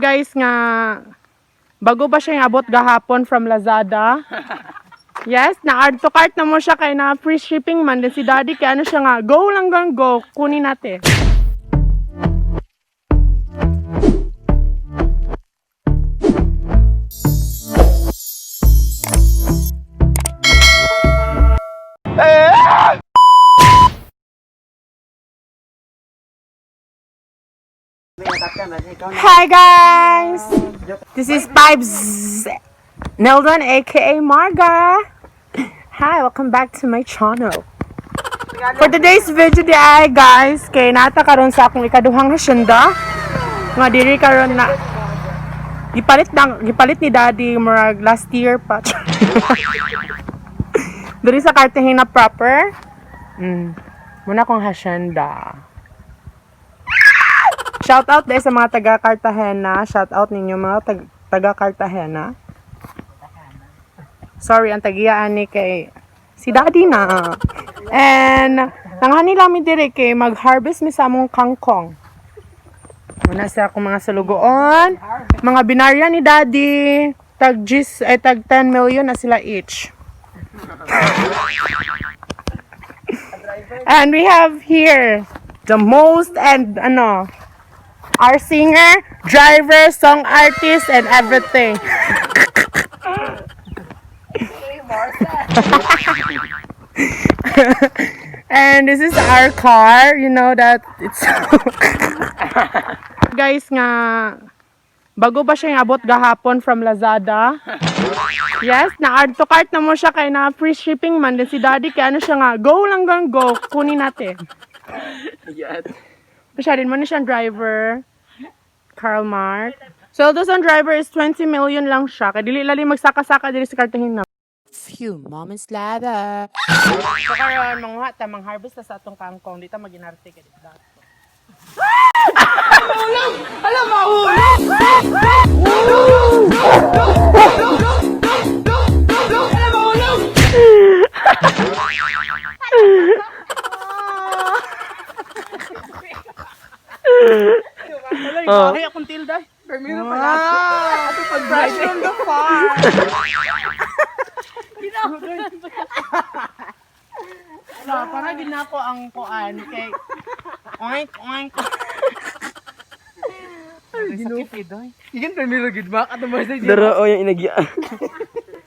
Guys nga bago ba siya abot gahapon from Lazada? Yes, na-add to cart na mo siya kay na free shipping man. Then si daddy kay ano siya nga, go lang gang go, kunin natin. Hi guys! This is Pipes Neldon aka Marga. Hi, welcome back to my channel. For today's video di ay guys, kay nata karon sa akong ikaduhang hasyenda. Nga diri karon na gipalit ni Daddy murag last year pa. Diri sa Cartagena proper. Muna akong hasyenda. Shout out dahil sa mga taga Cartagena. Shout out ninyo mga taga Cartagena. Sorry, ang tagiyaan ni kay si Daddy na. And nanghani lang mi dire kay mag-harvest mi sa among kangkong. Muna sa akong mga salugoon, mga binarya ni Daddy, tag gis, ay tag 10 million na sila each. And we have here the most and ano, our singer, driver, song artist, and everything. And this is our car. You know that it's guys nga bago ba siya abot gahapon from Lazada? Yes, na-add to cart na mo siya kay na free shipping man. Then si daddy kay ano siya nga, go lang gang go, kunin natin. Yes. Siya din mo na siyang driver. Karl Mark. So, those on driver is 20 million lang siya. Kaya dili lali magsaka-saka dili sa Cartagena. Few moments later. So, karon manguha ta, mang-harvest ta sa atong kangkong. Di ta maginarte kay dito. Oh. Ay, akong tilda. Primero pa wow. Fresh from the farm. So, para ginako ang kuan kay oink oink. Ay, sakit eh, doy. Igan primero gid ba kato mo sa Dara o yung inagya.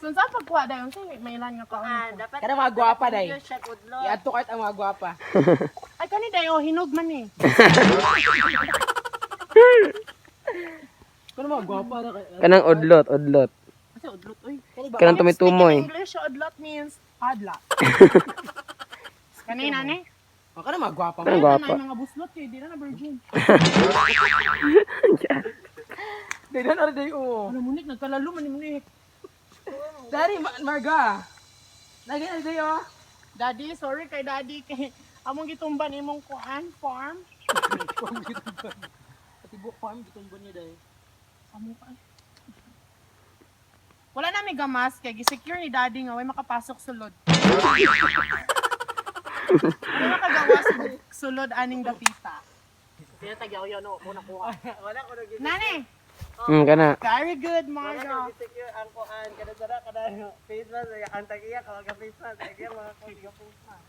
So, saan pagkuha dayon? Sa may ilan nga kaon? Dapat Kada mga gwapa day. I-add to cart ang mga gwapa. Ay, kani dayo, hinog man eh. Kada mga gwapa ra kay. Kanang odlot, odlot. Kasi udlot, oy. Kanang tumitumoy. Speaking English, udlot means padla. Kanina ni? Oh, kada mga gwapa. Kanang gwapa. Ay, mga buslot kay di na na virgin. Day na day oh. Ano munik nagkalalo man ni munik. Daddy Marga. Lagi na day oh. Daddy, sorry kay daddy kay among gitumban imong kuan farm. Pati buok farm gitumban niya day. Amo pa. Wala na mi gamas kay gisecure ni daddy nga way makapasok sulod. Wala makagawas sulod aning dapita. Wala ko nag Nani, Kana. very good Marga. secure ang kuan kada dara kada face mask ay ang tagiya ka mga face mask ay mga ko face mask.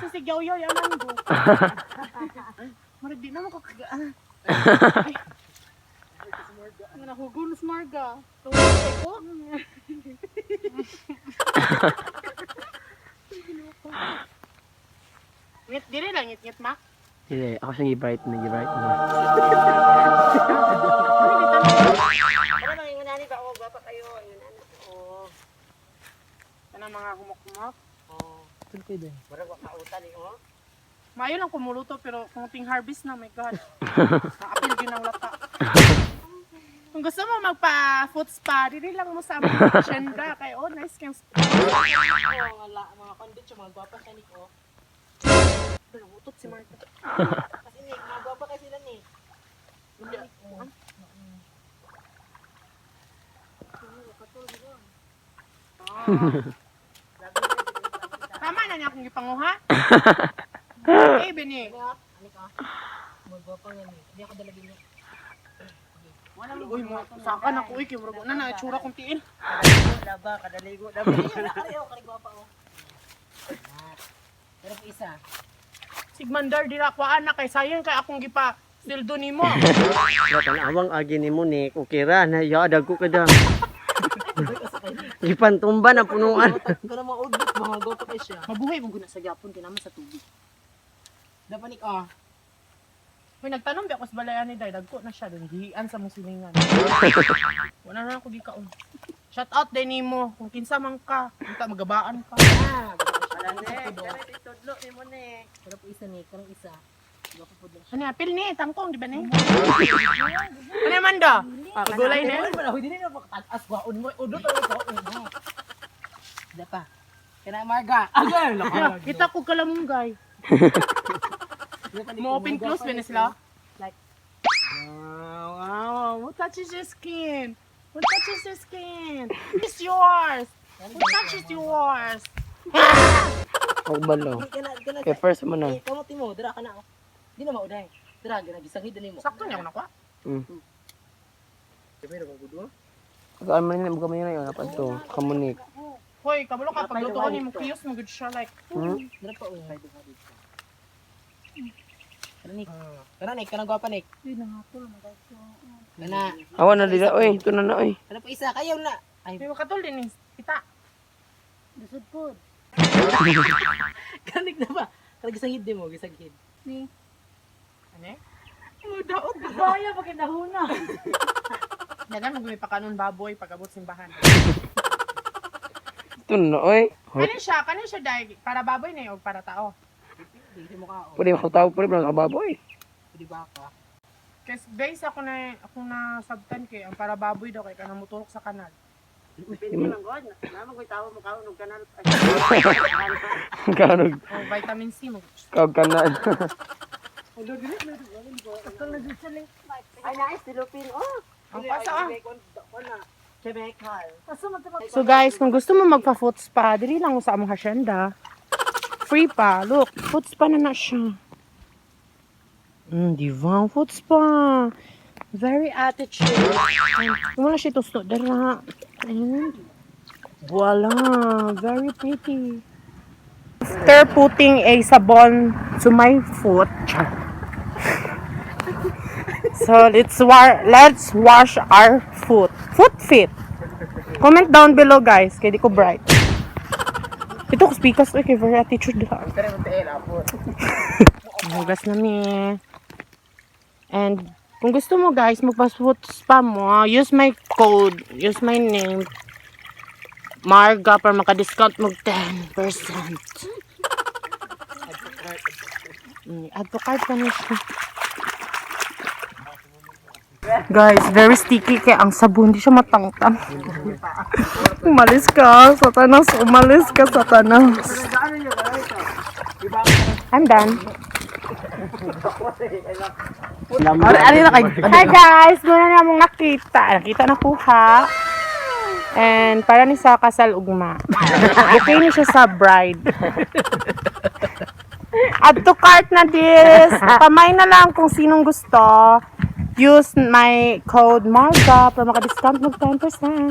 So si Gyoyoy aman go. Marag di na mo ko kaga. Ay. Nga nahugol sa Marga. Tuwa ko. Ngit dili lang ngit ngit mak. Sige, ako siyang gi-bright na, gi-bright na. Pero mga ingunani ba ako gwapa kayo ingunani. Oh. Kanang mga humok-humok. Oh. Murag wa kautan ni oh. Maayo lang kumuluto pero kung ting harvest na, my God. Naapil yun ang lata. Kung gusto mo magpa foot spa, dili lang mo sa among hacienda kay oh nice kang spa. Oh, wala mga kondit mga gwapa siya ni oh. Utot si Marta. Kasi ni mga gwapa kasi sila ni. Tama na niya akong gipanguha. Okay, Bini. Ano ka? Mga gwapa nga ni. Hindi ako dalagin niya. Uy, mo saka na ko uy kay murag na na itsura kong tiil. Laba, kadaligo, laba. Pero isa. Sigmandar dira kuan na kay sayang kay akong gipa sildo nimo. Tanawang agi ni mo ni, okay ra, na ya dagko ka da. Gipantumba na punuan. Pero mga udot, mga goto kay siya. Mabuhay mong guna sa gyapon kay naman sa tubig. Dapat ni ah. Hoy, nagtanom ba ako sa balayan ni Day, dagko na siya dun gihian sa mong silingan. Wala na ako gikaon. Shout out day nimo kung kinsa man ka, unta magabaan ka. Wala ni, tudlo ni mo ni. Pero po isa ni, karong isa. Ano apil ni tangkong di ba ni? Ano man do? Pagulay ni. Wala man dili na makataas kwaon mo. Udot ang kwaon mo. Dapa. Kana Marga. Agay Kita ko kalamunggay. Mo open close ba ni sila? Like- Wow, wow. Who touches your skin? Who touches your skin? It's yours. Who touches yours? Ako balo. Kana kana. Okay, first mo na. Eh, kamot mo, dira ka na. Oh. Di na mauday. Dira gana gisangid ni mo. Sakto niya ako nakuha. Kagaan man nila, buka man nila yun. Napad to. Kamunik. Hoy, kabalo ka pagluto ko nimo kiyos mo gud siya like. Dira pa oh. Kana ni. Kana ni, kanang gwapa ni. Kana. Awa na dila, oy. Ito na na, oy. Kana po isa kayo na. Ay, May makatol din eh. Kita. kanik na ba? Kanang gisangid din mo, gisangid. Ano? Daog. Kaya pag nahuna. Dagan mo pakanon baboy pag abot simbahan. Ito na na, oy. Kanin siya, kanin siya dahil para baboy na yun o para tao. Hindi mo ka oh. Pwede makatawag, pwede makababoy. Pwede ba ka? Kasi base ako na sabtan kay ang para baboy daw kay kanang muturok sa kanal. Depende man god, naman ko'y tawo mo kaon og kanal. Kanog, O vitamin C mo. kag kanal. Ay, nais silupin oh. Ang pasa ah. Chemical. So guys, kung gusto mo magpa foot spa, dili lang mo sa among hacienda. Free pa. Look, foot spa na na siya. Di ba? Ang foot spa. Very attitude. And, wala siya tuslo. Dara. And, voila. Very pretty. After putting a sabon to my foot, so let's wash our foot. Foot fit. Comment down below guys, kay di ko bright. Ito ko speakers oy kay very attitude ha. Hugas na mi. And kung gusto mo guys, magpa-foot spa mo, use my code, use my name Marga para maka-discount mag 10%. Add to cart pa na siya. Guys, very sticky kay ang sabon. Hindi siya matangtang. Umalis ka, satanas. Umalis ka, satanas. I'm done. Hi guys! Muna na mong nakita. Nakita na ko ha. And para ni sa kasal ugma. Okay ni siya sa bride. Add to cart na this. Pamay na lang kung sinong gusto. Use my code MARGA para maka-discount mag 10%.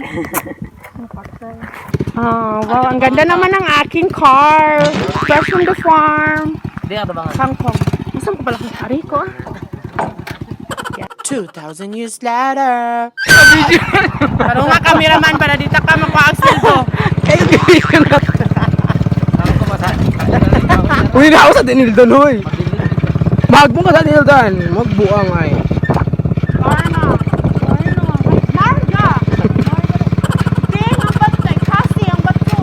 Ah, wow, ang ganda naman ng aking car. Fresh from the farm. Kangkong. Asan ko pala kung aray ko? Ah. 2,000 years later. Parang nga cameraman para dito ka makuha ang sweldo. Uy, na ako sa Dinildan, hoy. Magbong ka sa Dinildan. Magbuang ay. Arna. Arna. Marga. Ding, ang bato. Kasi ang bato.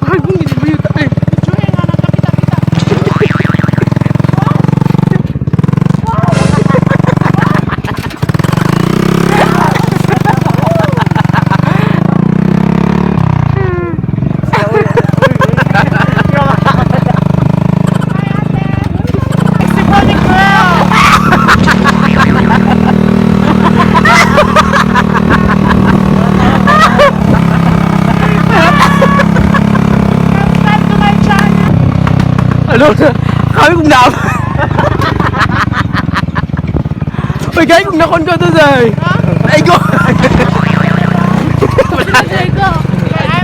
Magbong ginibuyot ay. Tsure nga, nagkapita-pita. Hi, ate. girl! Subscribe to my channel! Ano? Kami kung naman. Uy, kaya kung nakon ko to, day. Ay, go! I'm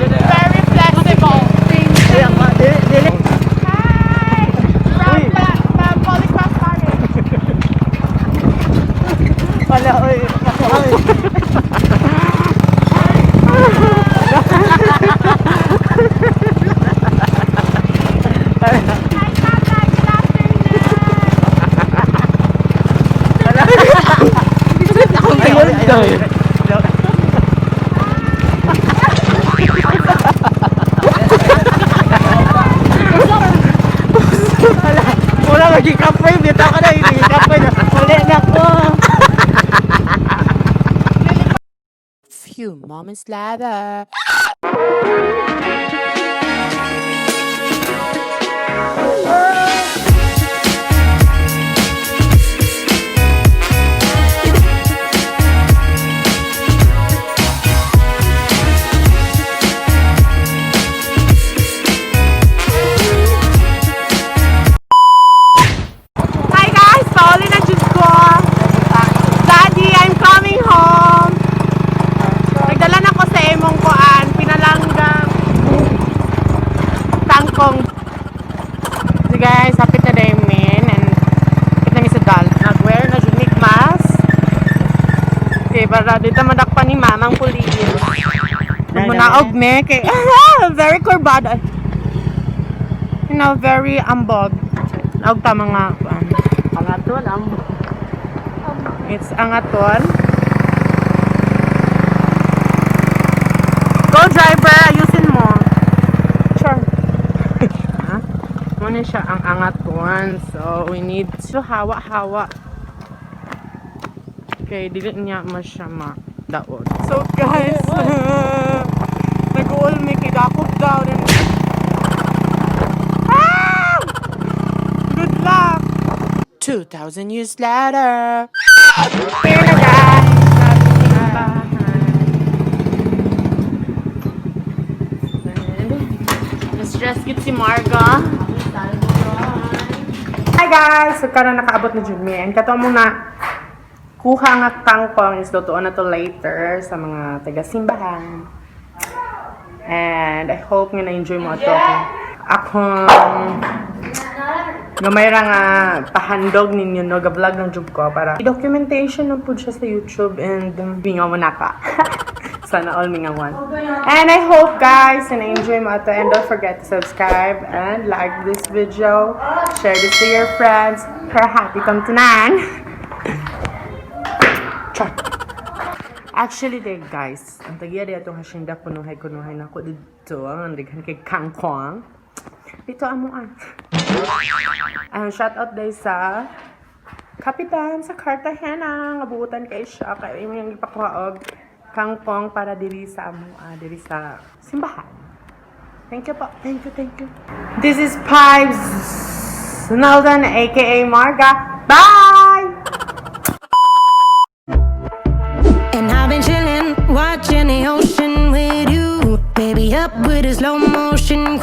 very flexible. Hi! From Polycross Parish. Wala, oy. Oy. Hi, Tata. Good afternoon. Ayun, day. Wala, naging kapoy. Dito ako na, naging kapoy na. Wala na ko. Few moments later. Hi guys! Pauli na jud ko. Daddy, I'm coming home. Nagdala na ko sa imong kuan, pinalanggang tangkong. So guys, hapit na day min and kita mi sa dal. Nag-wear na jud mig mask. Okay, para dito madakpan ni mamang pulis. Munaog me kay very kurbada. Very ambog. Naog ta mga kuan. Pangatol, ang It's angaton. Go driver, ayusin mo. Sure. Ha? Muna siya ang angaton. So we need to hawa-hawa. Okay, dili niya mo siya madaot. So guys, nag-uul mi kay dakop daw. Ah! Good luck! 2,000 years later. Here na guys, sa simbahan. And, na-stress gid si Marga. Hi guys! So karon nakaabot na jud mi. And kato mo na kuha nga kangkong is lutuon na to later sa mga taga-simbahan. And I hope nga na-enjoy mo ato. Akong gamay ra nga pahandog ninyo no, ga-vlog ng jud ko para documentation na pud siya sa YouTube and mingaw mo na ka. Sana all mingawan. And I hope guys na enjoy mo ato and don't forget to subscribe and like this video. Share this to your friends. Para happy kang tanan. Char. Actually, day guys, ang tagiya di atong hacienda kunuhay-kunuhay na ko dito. Ang daghan kay kangkong. Dito amo ah. Shout out day sa kapitan sa Cartagena. Nga buutan kay siya. Kay imo yung ipakuha og kangkong para diri sa amo ah, diri sa simbahan. Thank you po. Thank you, thank you. This is Pipes Snowden, aka Marga. Bye! And I've been chillin', watching the ocean with you. Baby, up with a slow motion.